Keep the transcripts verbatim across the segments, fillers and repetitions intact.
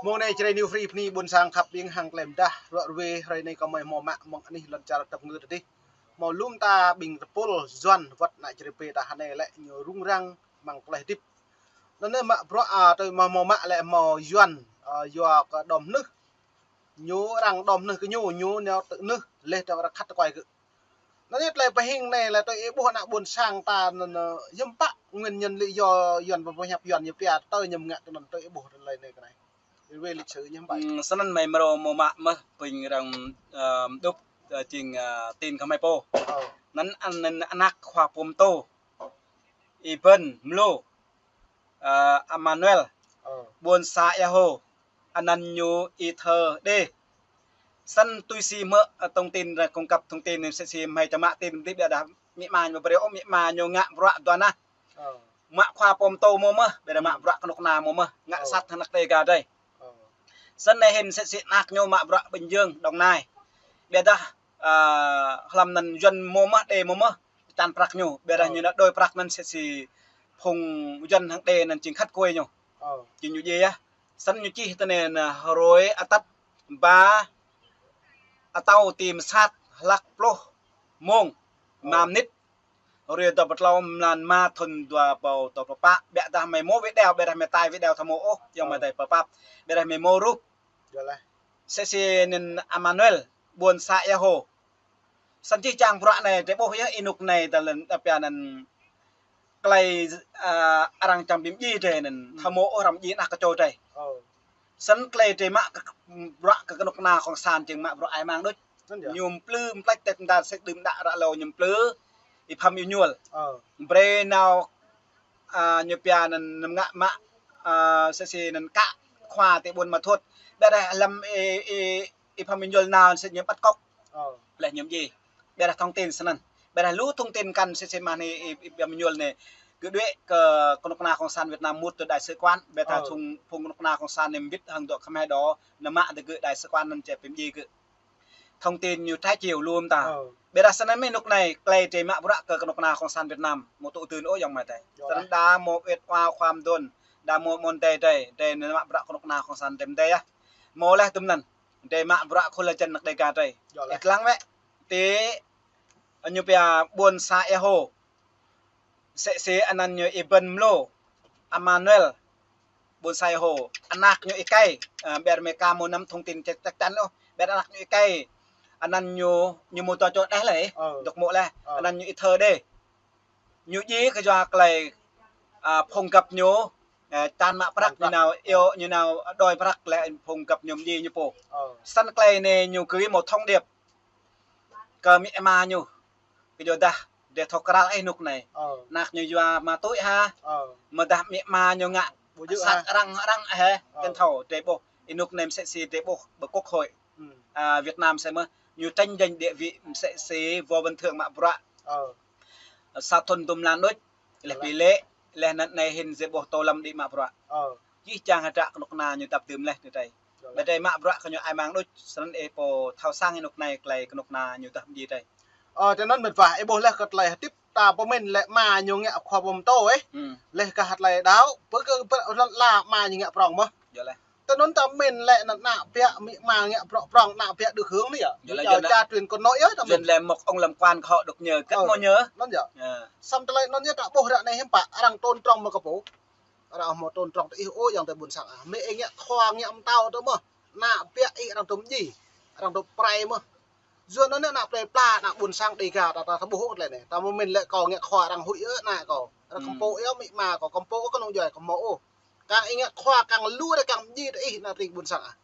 Mông anai Jrai New Free bơni ƀôn sang khăp ƀing hăng klem dah ruă ruê hrơi anai kơmơi hmâo mă mơ̆ng anih lŏn čar tơp ngư tơdih. Hmâo lŏm ta ƀing tơpul Yuan wơ̆t ană Jrai pê ta hơnai lĕ ñu rŭng răng mơ̆ng tơlơi hơdip. Anŭn anai mă bruă, a, tui hmâo, hmâo mă lĕ hmâo Yuan, a, yua kơ đom nưh. Ñu arăng đom nưh kơ ñu, ñu nao tŭ nưh, leh dong arăng khăt tơkuai gơ̆. Anŭn anai tơlơi pơhing anai lĕ tui ih ƀuh ană ƀôn sang ta anŭn, ơ, hiư̆m pă nguyên nhân lý do Yuan pơhiăp Yuan ñu pia tơ ñu ngă tui anŭn tui ih ƀuh tơlơi anai kơ anai. Wê lịch sử ñu hiư̆m pă. Ừm, snăn mơi mrô mơ̆ mă mơh ƀing arăng, ơ, đŭp, ơ, jing, ơ, tin kơ mơi pô. Ơ. Anŭn, anŭn, ană khua pô mtô. Ibn Mlô, ơ, Emmanuel, ơ, ƀuôn Sa Ea Hô, anăn ñu Y Thơ Đê. Snăn tui si mơ̆, ơ, thông tin, ơ, cung cấp thông tin msĕ si mơi čang mă tin tĭp ƀiădah amĭ ama ñu ƀu brơi ôh, amĭ ama ñu ngă bruă dua nah. Ơ. Mă khua pô mtô mơ̆ mơh, ƀiădah mă, ơ, bruă kơnuk kơna mơ̆ mơh, ngă, ơ, sat hăng ană Dêga drei. Ơ. Snăn anai hĭn msĕ si anak ñu mă bruă ƀing jơ̆ng Đồng Nai. Ƀiădah, ơ, hlăm anăn Yuan mơ̆ mơh, Đê mơ̆ mơh, čan prăk ñu, ƀiădah, ơ, ñu nao đôi prăk anăn msĕ si phung Yuan hăng Đê anăn jing khăt kuai ñu. Ơ. Jing ñu djai yơh. Snăn ñu čih tơ anai, ơ, hrơi atăt ba atâo ti msat hlăk pluh mông, ơ, ma mnĭt. Hrơi dua pluh tlâo mlan ma thŭn dua êbâo dua pluh pă, ƀiădah mơi mâo video, ƀiădah mơi tải video thâo mâo ôh, ayŏng, ơ, amai adơi pơpap. Ƀiădah mơi mâo rup. Yơh lah. Msĕ si anăn Emmanuel, ƀuôn Sa Ea Hô. Snăn jih jang bruă anai, drei ƀuh yơh ênuk anai ta lĕ, ta pia anăn tơlơi, ơ, arăng čang bi mdjiê drei anăn, ơ, thâo mâo ôh arăng mdjiê anak kơ čô drei. Ơ. Snăn tơlơi drei mă kơ, bruă kơ kơnuk kơna cộng sản jing mă bruă ai mang đôč. Snăn yơh. Ñu mplư mplač tĕt mơda sĕk đưm đă ră lâo ñu mplư, Y Pham Êñuôl. Ơ. Brơi nao, a, ñu pia anăn ngă mă, a, msĕ si anăn kă khua ti ƀuôn Ma Thuột. Ƀiădah hlăm Y, Y, Y Pham Êñuôl nao msĕ ñu bắt cóc. Ơ. Leh ñu mdjiê. Ƀiădah thông tin snăn. Ƀiădah lu thông tin kăn msĕ si mơ̆ng anai Y, Y Pham Êñuôl anai. Gơ̆ đuaĭ kơ kơnuk kơna cộng sản Việt Nam mŭt tơ đại sứ quán. Ƀiădah, ơ, phung, phung kơnuk kơna cộng sản anai mbĭt hăng dŏ Khmer đó, nao mă tơ gơ̆ đại sứ quán anăn či bi mdjiê gơ̆. Thông tin ñu trái chiều lu mơ̆n ta. Ơ. Ƀiădah snăn mơ̆ ênuk anai, tơlơi drei mă bruă kơ kơnuk kơna cộng sản Việt Nam, mâo tŭ dưn ôh ayŏng amai adơi. Yơh. Snăn đa mâo ƀiăt wa khua mduôn, đa mâo mơ̆n adơi drei, drei nao mă bruă kơnuk kơna cộng sản drei mơ̆n adơi yơh. Mâo leh tŭm anăn, drei mă bruă khul hơjăn ană Dêga drei. Yơh leh. Ih lăng wĕ, ti, ñu pia ƀuôn Sa Ea Hô. Msĕ si anăn ñu Ibn Mlô, Emmanuel, ƀuôn Sa Ea Hô, anak ñu êkei, ơ, ƀiădah mơi ka mâo năm thông tin chắc, chắc chắn ôh, ƀiădah anak ñu êkei, anăn ñu, ñu mâo dua čô đeh leh, ơ, dŏ mâo leh, ơ, anăn ñu Y Thơ Đê. Ñu djai kơ yua tơlơi, ơ, phung găp ñu, ơ, čan mă prăk, čan prăk, ñu nao iâu, ñu nao đôi prăk leh phung găp ñu mdjiê ñu pô. Ơ. Snăn tơlơi anai ñu gưi mâo thông điệp kơ amĭ ama ñu. Kơ yua dah, drei thâo krăl ih ênuk anai. Ơ. Anak ñu yua ma túy hă. Ơ. Mơ̆ dah amĭ ama ñu ngă ƀu djơ̆ sat hă. Arăng, arăng hă. Ơ. Kăn thâo, drei ƀuh. Ênuk anai msĕ si drei ƀuh ƀơi Quốc hội. Ơ. A, Việt Nam msĕ mơ̆, ñu tranh giành địa vị msĕ si Võ Văn Thưởng mă bruă. Ơ. Sa thŭn dŭm mlan đôč. Leh, ơ, bi lĕ, leh anăn anai hĭn drei ƀuh Tô Lâm đĭ mă bruă. Ơ. Jih jang hơdră kơnuk kơna ñu dăp dưm leh tơ drei. Ơ. Ƀiădah drei mă bruă kơ ñu ai mang đôč, snăn ih pô thâo săng ênuk anai tơlơi kơnuk kơna ñu dăp mdjiê drei. Ơ, tui anŭn mĕt wa, ih ƀuh leh kơ tơlơi hơdip ta pơmĭn lĕ ama ñu ngă khua pơmtô ih. Hmm. Leh kơ hăt tơlơi đaŏ, pơ kơ, pơ lăn ala ama ñu ngă prŏng mơh. Yơh leh. Tui anŭn ta pơmĭn lĕ anăn ană ƀiă amĭ ama ngă prŏng prŏng, ană ƀiă được hưởng anai yơh. Yơh leh, ñu yơh leh. Čar truyền con nối yơh ta pơmĭn. Yơh leh mơ̆ ông làm quan kơ họ được nhờ, kơ, ơ, mâo nhờ. Anŭn yơh. Yơh. Săm tơlơi anŭn yơh ta ƀuh ră anai hiư̆m pă, arăng tôn trọng mơ̆ kơ pô. Arăng mâo tôn trọng tơ ih ôh ayŏng adơi ƀuôn sang ah. Mơi ih ngă khua ngă mtao tơ mơh. Ană ƀiă ih arăng tŭ mdjiê. Arăng tŭ prai mơh. Yua anŭn ană plei pla, ană ƀuôn sang Dêga ta, ta, ta ƀuh ôh tơlơi anai. Ta pơmĭn lĕ kâo ngă khua arăng huĭ ơ ană kâo. Arăng, hmm, kơmpô ih ôh amĭ ama kâo, kơmpô ôh kơnung djuai kâo mâo ôh. Kang ih ngă khua kang lu dih kang mdjiê tơ ih ană tring ƀuôn sang ah.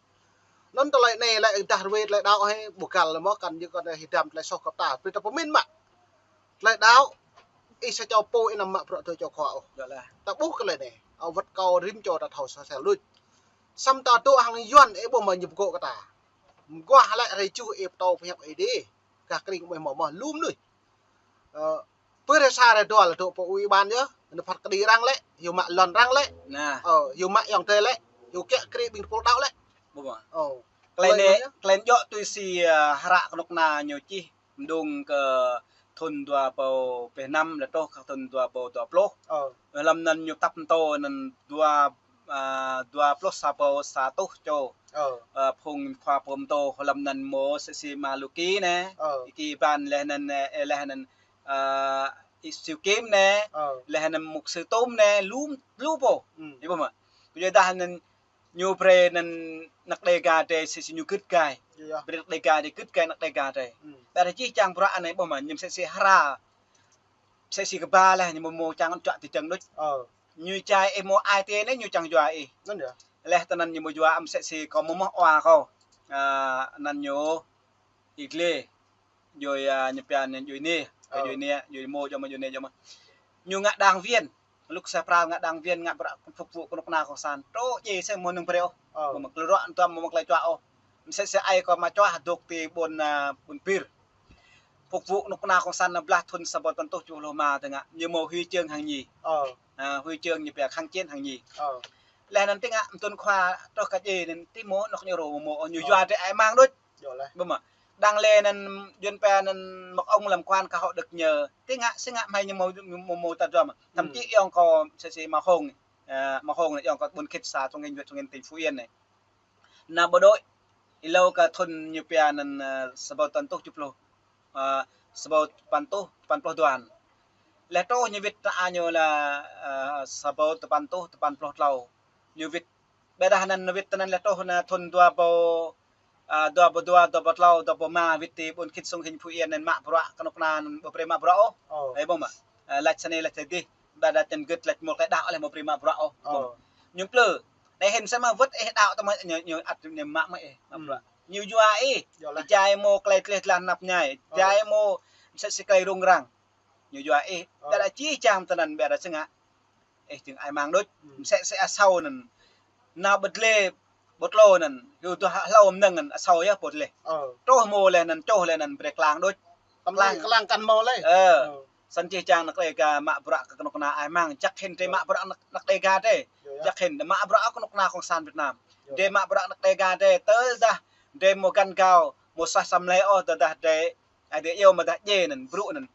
Anŭn tơlơi anai lĕ dah ruai tơlơi đaŏ hĭ ƀu găl mơ̆ kăn yua kơ hơdăm tơlơi soh kơ ta. Brơi ta pơmĭn mă. Tơlơi đaŏ, ih sa čô pô ih anăm mă bruă tui čô khua ôh. Yơh leh. Ta ƀuh kơ tơlơi anai, ơ, wơ̆t kâo rĭm čô ta thâo sa sel đôč. Săm ta dŏ hăng Yuan ih ƀuh mơ̆ ñu pơgŏ kơ ta. Mơguah lĕ hrơi juh ih pơtô pơhiăp Ơi Adai. Gah kring ƀuh mơ̆ mơ̆ lŏm anai. Ơ, pơ hrơi sa hrơi dua lĕ dŏ pơ ủy ban yơh. Anŭn phat kơđi arăng lĕ, hyu mă lŏn arăng lĕ. Nah. Ơ, hyu mă ayŏng adơi lĕ, hyu kiă kriê ƀing tơpul đaŏ lĕ. Ƀuh mơ̆. Ơ. Tơlơi anai, tơlơi anŭn djŏ tui si, ơ, hră kơnuk kơna ñu čih. Mơ̆ng kơ thŭn dua êbâo pluh năm lĕ truh kơ thŭn dua êbâo dua pluh. Ơ. Hlăm anăn ñu tăp mtô anăn dua a, dua pluh sa rơbâo sa rơtuh čô. Ơ. A, phung khua pơtô hlăm anŭn mơ̆ msĕ si Ama Luki anai. Ơ. Ih Ki Ban laih anŭn, ơ, laih anŭn, a, Ih Siu Kim anai. Ơ. Laih anŭn mục sư Tôm anai, lu, lu pô. Ih ƀuh mơ̆. Yua dah anŭn ñu brơi anŭn anăk Đêga drơi msĕ si ñu gĭt gai. Yua. Brơi anăk Đêga drơi gĭt gai anăk Đêga drơi. Ƀiădah čih čang bruă anai ƀuh mơ̆, ñu msĕ si hra. Msĕ si kơƀah laih ñu mơ̆ mơ̆ čang čuă ti jơ̆ng đôč. Ơ. Ñu čai ih mơ̆ ai tiê anai ñu čang yua ih. Anŭn yơh. Laih tơ anŭn ñu mơ̆ yua msĕ si kâo mơ̆ mơ̆ wa kâo. A, anŭn ñu ih glĕ. Yua, a, ñu pia anŭn yua anai, kơ yua anai, yua mơ̆, yua mơ̆, yua anai, yua mơ̆. Ñu ngă đảng viên. Lu sa phrâo ngă đảng viên, ngă bruă phục vụ kơnuk kơna cộng sản. Truh djai sĕ mơ̆ nung brơi ôh. Ơ. Mơ̆ mă klei ruă anŭn tuăm mơ̆ mă klei čuă ôh. Msĕ si ai kâo mă čuă dŏ ti ƀôn, a, ƀôn Bir. Phục vụ kơnuk kơna cộng sản anŭn blah thun sa rơbâo tơpăn rơtuh tơjuh pluh rơma tơ ngă. Ñu mơ̆ huy chương hạng nhì. Ơ. A, huy chương ñu pia kháng chiến hạng nhì. Ơ. Laih anŭn tơ ngă mơ̆ tơl khua truh kơ djai anŭn tơ mơ̆ anŏ ñu rô mơ̆ mơ̆ ñu yua drơi ai mang đôč. Yua laih. Ƀuh mơ̆. Đang lĕ anŭn Yuan pia anŭn mơ̆ ông làm quan cả họ được nhờ. Tơ ngă, sĕ ngă mơ̆ ñu mơ̆, mơ̆, mơ̆ ta dua mơ̆. Thậm chí yŏng kâo msĕ si Ama Hông. A, Ama Hông yŏng kâo ƀôn khĭt sa Trung Nguyên, Trung Nguyên tỉnh Phú Yên anai. Ană bộ đội, ih hlâo kơ thun ñu pia anŭn, ơ, sa rơbâo tơpăn rơtuh tơjuh pluh, ơ, sa rơbâo tơpăn rơtuh tơpăn pluh dua. Laih truh ñu wĭt ta ñu lah, ơ, sa rơbâo tơpăn rơtuh tơpăn pluh klâo. Ñu wĭt, ƀiădah anŭn wĭt tơ anŭn laih truh anŭn thun dua rơbâo, a, dua rơbâo dua, dua rơbâo klâo, dua rơbâo rơma wĭt ti ƀôn khĭt Sông Hinh Phú Yên anŭn mă bruă kơnuk kơna anŭn ƀu brơi mă bruă ôh. Ơ. Ih ƀuh mơ̆. A, lač sa anai lač sa adih. Ƀiădah tơl gĭt lač mơ̆ klei đaŏ laih ƀu brơi mă bruă ôh. Ơ. Ñu plư. Anai hĭn sĕ mơ̆ wơ̆t ih đaŏ tơ mơ̆ ñu, ñu ăt ñu mă mơ̆ ih mă bruă. Ñu yua ih. Yua laih. Ih jai mơ̆ klei tleh tlan năp ñai. Ơ. Jai mơ̆ msĕ si klei rŭng răng. Ñu yua ih. Ơ. Ƀiădah čih čang tơ anŭn ƀiădah sĕ ngă. Ih jing ai mang đôč. Msĕ si asâo anŭn. Nao bơtlê, bơtlô anŭn. Yua dah hlâo mơnơ̆ng anŭn asâo yơh bơtlê. Ơ. Truh mơ̆ laih anŭn, čuh laih anŭn brơi klang đôč. Tơm laih klang kăn mơ̆ laih. Ơ. Ơ. Săn čih čang anăk Đêga mă bruă kơ kơnuk kơna ai mang. Jăk hĭn drơi mă bruă anăk, anăk Đêga drơi. Yua, yua. Jăk hĭn mă bruă kơnuk kơna cộng sản Việt Nam. Yua. Drơi mă bruă anăk Đêga drơi, tơdah drơi mơ̆ găn gao, mơ̆ suaih samlai ôh, tơdah drơi Ai dê iâu mơ̆ dah djai anŭn, brŭ anŭn.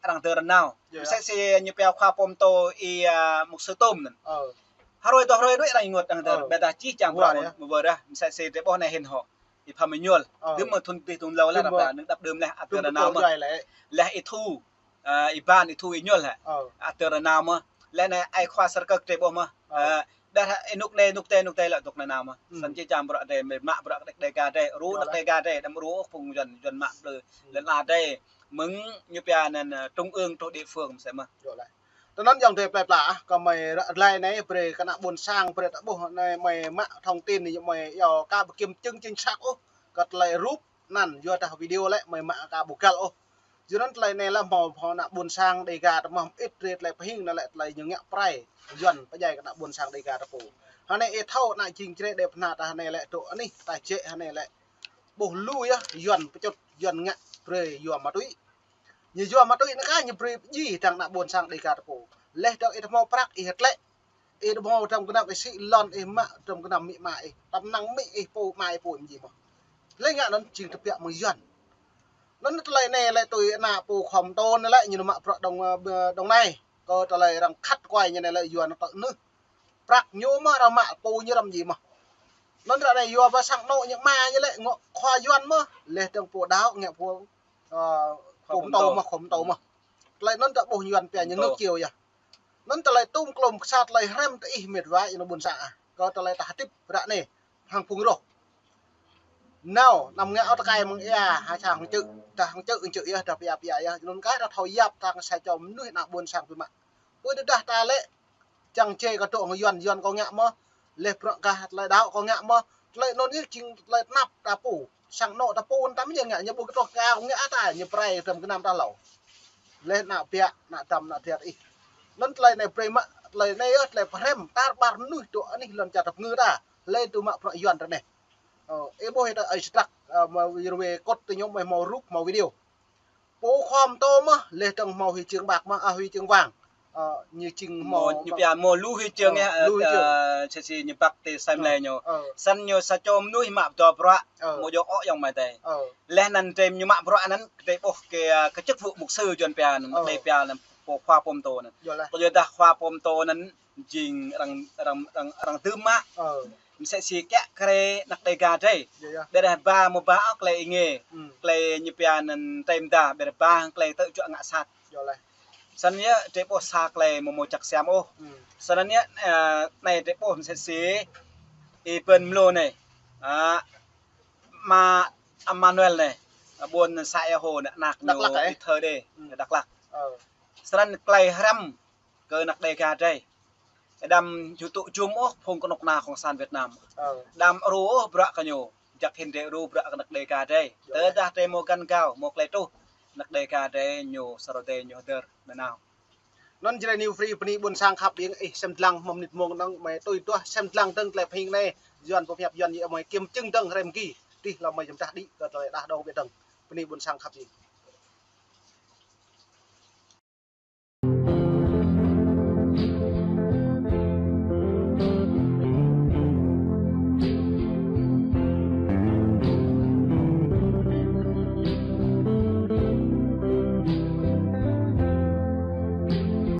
Arăng dơ̆ng rơnau. Msĕ si ñu pia khua pơtô ih, a, mục sư Tôm anŭn. Ơ. Hrơi dua hrơi đuaĭ arăng ênguôt arăng dơ̆ng. Ƀiădah čih čang bruă mơ̆ ƀơdah. Msĕ si drơi ƀuh anai hĭn hŏ. Ih Pham Êñuôl. Đưm mơ̆ thun dih thun hlâo laih, đưm mơ̆. Đưm đăp đưm laih, ăt dơ̆ng rơnau mơ̆. Laih ih Thu. A, ih Ban, ih Thu Êñuôl hă. Ăt dơ̆ng rơnau mơ̆. Laih anai ai khua Sơr Kơk drơi ƀuh mơ̆. Ơ. A, dah ih nuk đe, nuk đe, nuk đe lĕ dŏ rơnau mơ̆. Săn čih čang bruă drơi, mă bruă kơ anăk Đêga drơi, ru anăk Đêga drơi, đăm ru phung Yuan, Yuan mă plư. Lĕ anai drơi, mơ̆ng ñu pia anŭn, ơ, trung ương truh địa phương msĕ mơ̆. Yua laih. Tơ anŭn yŏng drơi plơi pla, kơ mơi ră-, ră anai brơi kơ ană ƀôn sang brơi ta ƀuh anai mơi mă thông tin anai mơi yua ka ƀu kiểm chứng chính xác ôh, kơ tơlơi rup anŭn yua dah video lĕ mơi mă ka ƀu găl ôh. Yua anŭn tơlơi anai lah hmâo, hmâo ană ƀôn sang Đêga ta mơ̆ hơmĭt rai tơlơi pơhing anŭn lĕ tơlơi ñu ngă prai Yuan pơdjai kơ ană ƀôn sang Đêga ta pô. Hơnai ih thâo ană jing črê đe pơna ta hơnai lĕ dŏ anih ta jĕ hơnai lĕ ƀuh lu yơh Yuan pơčŭt Yuan ngă brơi yua ma túy. Ñu yua ma túy anŭn kah ñu brơi pơdjai dơ̆ng ană ƀôn sang Đêga ta pô. Laih dơ̆ng ih ta hmâo prăk ih hơtlĕ. Ih đơ̆m hmâo tơm gơnam ih sĭ lŏn ih mă tơm gơnam amĭ ama ih. Tơm năng amĭ ih pô ama ih pô mơ̆ jing mơ̆. Lĕ ngă anŭn jing tơbiă mơ̆ng Yuan. Anŭn tơlơi anai lĕ tui ană pô khŏm tơ̆n lĕ ñu mă bruă dŏng, ơ, dŏng anai. Kơ tơlơi arăng khăt kuai ñu anai lĕ Yuan tơ̆ nưh. Prăk ñu mơ̆ arăng mă pô ñu răm jing mơ̆. Anŭn ră anai yua ba sang anŏ ñu ama ñu lĕ ngŏ khua Yuan mơ̆. Laih dơ̆ng pô đaŏ ngă pô, ơ, khua pơtô mơ̆, khua pơtô mơ̆. Tơlơi anŭn ta ƀuh Yuan pia ñu ngơ̆k čiu yơh. Anŭn tơlơi tŭm klôm kơ sa tơlơi hrăm tơ ih mĕt wa ih ană ƀôn sang ah. Kơ tơlơi ta hơdip ră anai hăng phung rŏh. Nao, anăm ngă ôh tơkai mơ̆ng ia, ha sang hăng čư̆, dah hăng čư̆, hăng čư̆ yơh, dah pia pia yơh. Anŭn kah dah thâo yap tang sa čô mơnuih ană ƀôn sang pơmă. Pơ tơdah ta lĕ, čang čê kơ dŏ hăng Yuan, Yuan kâo ngă mơ̆, laih bruă kah tơlơi đaŏ kâo ngă mơ̆, tơlơi anŭn yơh jing tơlơi tơnap ta pô, sang anŏ ta pô, anŭn ta mơ̆ ñu ngă, ñu ƀu kơtŏh kâo ngă ta, ñu prai tơm gơnam ta hlâo. Laih ană biă, ană dăm, ană điar ih. Anŭn tơlơi anai brơi mă, tơlơi anai yơh, tơlơi pơhrăm, tar ƀar mơnuih dŏ anih lŏn čar ta pơngư ta, laih tŭ mă bruă Yuan ta anai. Ơ, ih ƀuh ih ta ai sơdrăk, ơ, mă rơwe kôt tơ ñu mơ̆ hmâo rup, hmâo video. Pô khŏm tơ̆ mơ̆, laih dơ̆ng hmâo huy chương bạc mơ̆, a, huy chương vàng. Ơ, ñu jing hmâo, ñu pia hmâo lu huy chương yơh, ơ, lu huy chương. Ơ, sa si ñu băk tơ sem lĕ ñu. Ơ. Săn ñu sa čô mơnuih mă pơtô bruă, ơ, hmâo djơ̆ ôh yŏng amai adơi. Ơ. Laih anŭn drơi ñu mă bruă anŭn, drơi ƀuh kơ, ơ, kơ chức vụ mục sư Yuan pia anŭn, ơ, drơi pia anŭn pô khua pơtô anŭn. Yua laih. Kơ yua dah khua pơtô anŭn, jing arăng, arăng, arăng, arăng dưm mă. Msĕ si kiăo kre anăk Đêga drei. Ƀiădah ba mơ̆ ba ôh klei ih ngă. Klei ñu pia anăn tơdah ƀiădah ba klei tơjuă ngă sat. Snăn yơh drei ƀuh sa klei mơ̆ mơ̆ čăk siam ôh. Snăn yơh, ơ, anei drei ƀuh msĕ si ih ƀuh mlâo anei. Ơ, Ama Emmanuel anei. Ƀuôn Sa Êa Hô anei, anăk ñu Dak Lak, ơ? Ih thơ đê, Dak Lak. Snăn klei hrăm kơ anăk Đêga drei. Đăm ñu tŭ jum ôh phung kơnuk kơna Cộng sản Việt Nam. Đăm ru ôh bruă kơ ñu. Jăk hĭn drei ru bruă kơ anăk Đêga drei. Tơdah drei mơ̆ găn gao, mơ̆ klei truh, anăk Đêga drei ñu srơdê ñu hdơr nanao. Anăn jrei New Free bơni ƀuôn sang khăp ƀing ih sem dlăng mơ̆ng mnĭt mông anăn mơi tui duah sem dlăng dơ̆ng klei phing anei. Yuăn pơhiăp Yuăn yơh mơi kiêm chứng dơ̆ng hrăm ki. Tih lăm mơi jăm dah đĭ kơ klei đah dong ƀiă dơ̆ng. Bơni ƀuôn sang khăp ƀing.